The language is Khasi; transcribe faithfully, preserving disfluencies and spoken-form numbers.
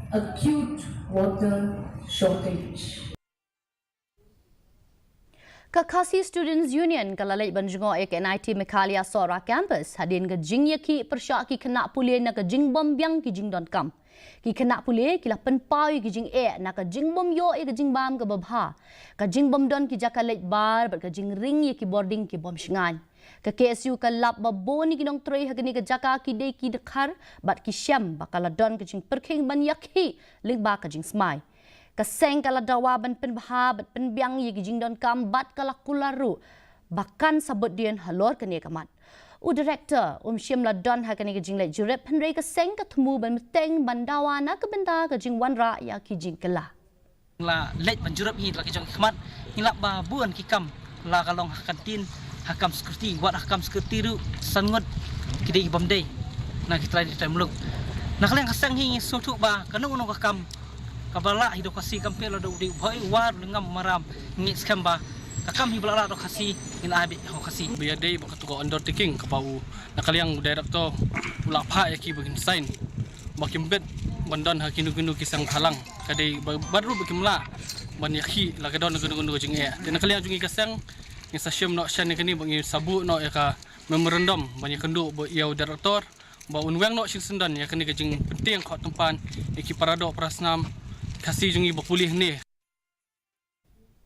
Acute water shortage. Ka Khasi Students Union ka la leit ban jngoh ïa ka N I T Meghalaya Sohra Campus hadien ka jingïakhih pyrshah ki khynnah pule na ka jingbym biang ki jingdonkam. Ki khynnah pule ki la pynpaw ïa ki jingeh na ka jingbym ïoh ïa ka jingbam kaba bha, ka jingbym don ki jaka leit bar bad ka jingring ïa ki bording ki bym shngaiñ. Ka K S U ka lap ba bun ïa ki nongtrei ha kane ka jaka ki dei ki dkhar bad ki shem ba ka la don ka jingpyrkhing ban ïakhih lyngba ka jingsmai. Ka seng ka la dawa ban pynbha bad pynbiang ïa ki jingdonkam bad ka la kular ruh ba kan sa bud dien halor kane ka mat. U director um shym la don ha kane ka jingleit jurip, hynrei ka seng ka thmu ban bteng ban dawa na ka bynta ka jingwanrah ïa ki jingkylla. La leit ban jurip hi la ka jong ki khmat, ngi lap ba bun ki kam, la ka long ha kantin, ha kam security, wat ha kam security ruh san ngut ki dei ki bym dei na ki trai trai muluk. Na ka liang ka seng hi ngi sngewthuh ba kano kano ka kam kaba lah hi da u Khasi kam phi la da u dei u bhoi war u lengam maram, ngi skhem ba ka kam hi ba la lah da u Khasi ngin ai beit ha u Khasi. Ba ïadei bad kato ka undertaking kaba u, na ka liang u director u la phah ïa ki ba kin sign ba kim bit ban don ha kino kino ki seng bhalang. Ka dei ba, bad ruh ba kim lah ban ïakhih la ka don kano kano ka jingeh. Te na ka liang jong ngi ka seng ngi sa shim noh shen ïa kane ba ngi sa buh noh ïa ka memorandum ban ïakynduh bad ïa u director ba un weng noh shisien don ïa kane ka jingpyntieng khot tympan ïa ki para doh para snam Khasi jong ngi ba pule hangne.